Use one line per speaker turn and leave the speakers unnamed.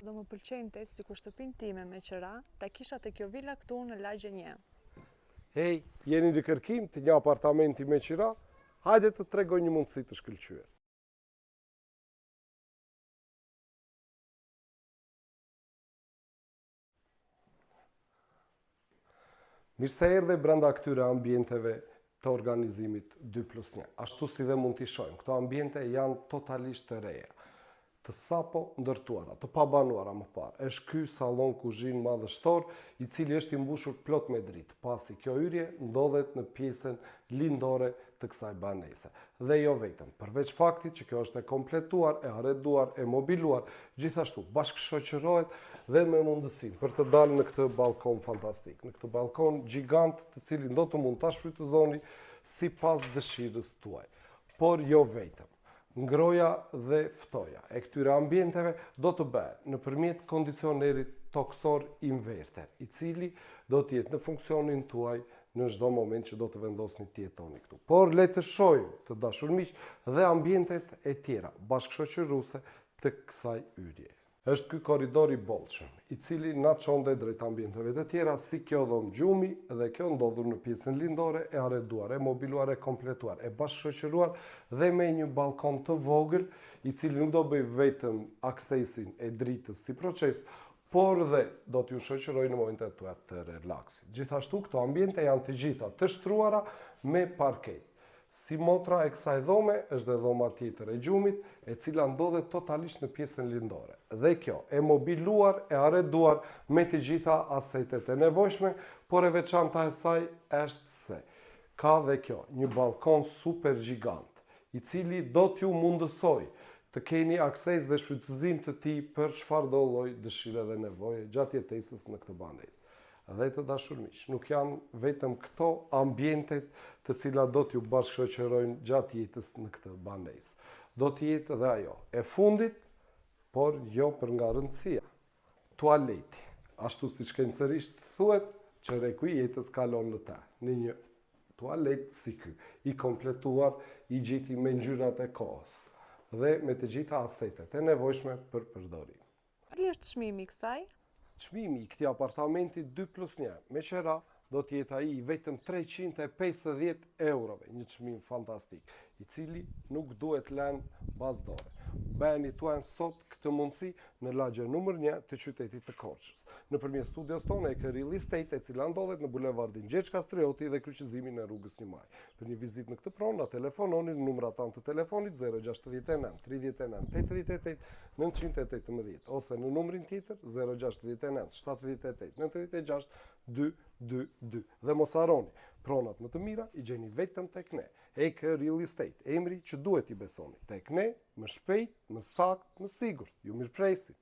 Do më pëlqente sikur shtëpinë time me qera ta kisha te kjo vila këtu në lagje një.
Hej, jeni në kërkim të një apartamenti me qira? Hajde të tregoj një mundësi të shkëlqyer. Mirë se erdhe brenda këtyre ambienteve të organizimit 2 plus 1. Ashtu si dhe mund t'i shohim, këto ambiente janë totalisht të reja, të sapo ndërtuara, të pabanuara më parë. Është ky sallon kuzhinë madhështor, i cili është i mbushur plot me dritë, pasi kjo hyrje ndodhet në pjesën lindore të kësaj banese. Dhe jo vetëm, përveç faktit që kjo është e kompletuar, e arreduar, e mobiluar, gjithashtu bashkëshoqërohet dhe me mundësinë për të dalë në këtë ballkon fantastik, në këtë ballkon gjigant të cilin do të mund ta shfrytëzoni sipas dëshirës tuaj. Por jo vetëm. Ngrohja dhe ftohja e këtyre ambienteve do të bëhen nëpërmjet kondicionerit tokësor inverter, i cili do të jetë në funksionin tuaj në çdo moment që do të vendosni të jetoni këtu. Por le të shohim, të dashur miq, dhe ambientet e tjera bashkëshoqëruese të kësaj hyrje. Është ky korridor i bollshëm, i cili na çon dhe drejt ambienteve të tjera, si kjo dhomë gjumi dhe kjo ndodhur në pjesën lindore, e arreduar, e mobiluar, e kompletuar, e bashkëshoqëruar dhe me një ballkon të vogël, i cili nuk do bëjë vetëm aksesin e dritës si proces, por dhe do t'ju shoqërojë në momentet tuaja të relaksit. Gjithashtu, këto ambiente janë të gjitha të shtruara me parket. Si motra e kësaj dhome është dhe dhoma tjetër e gjumit, e cila ndodhet totalisht në pjesën lindore. Dhe kjo, e mobiluar, e arreduar me të gjitha asetet e nevojshme, por e veçanta e saj është se ka dhe kjo një ballkon super gjigant, i cili do t'ju mundësojë të keni akses dhe shfrytëzim të tij për çfarëdo lloj dëshire dhe nevoje gjatë jetesës në këtë banesë. Dhe të dashur miq, nuk janë vetëm këto ambientet të cilat do t'ju bashkëshoqërojnë gjatë jetës në këtë banesë. Do të jetë dhe ajo e fundit, por jo për nga rëndësia. Tualeti, ashtu si shkencërisht thuhet, çereku i jetës kalon në të, në një tualet si ky, i kompletuar i gjithi me ngjyrat e kohës dhe me të gjitha asetet e nevojshme për përdorim.
Cili është çmimi i kësaj?
Çmimi i këtij apartamenti 2 plus 1 me qera do të jetë ai i vetëm 350 eurove, një çmim fantastik, i cili nuk duhet lënë mbas dore. Bëjeni tuajën sot këtë mundësi në lagjen numër 1 të qytetit të Korçës. Nëpërmjet studios tonë EK Real Estate, e cila ndodhet në bulevardin Gjergj Kastrioti dhe kryqëzimin e rrugës 1 Maj. Për një vizitë në këtë pronë, na telefononi në numrat tanë të telefonit 069 39 88 918 ose në numrin tjetër 069 78 96 222. Dhe mos harroni, pronat më të mira i gjeni vetëm tek ne. EK Real Estate, emri që duhet t'i besoni. Tek ne, më shpejt, më sakt, më sigurt. Ju mirëpresim.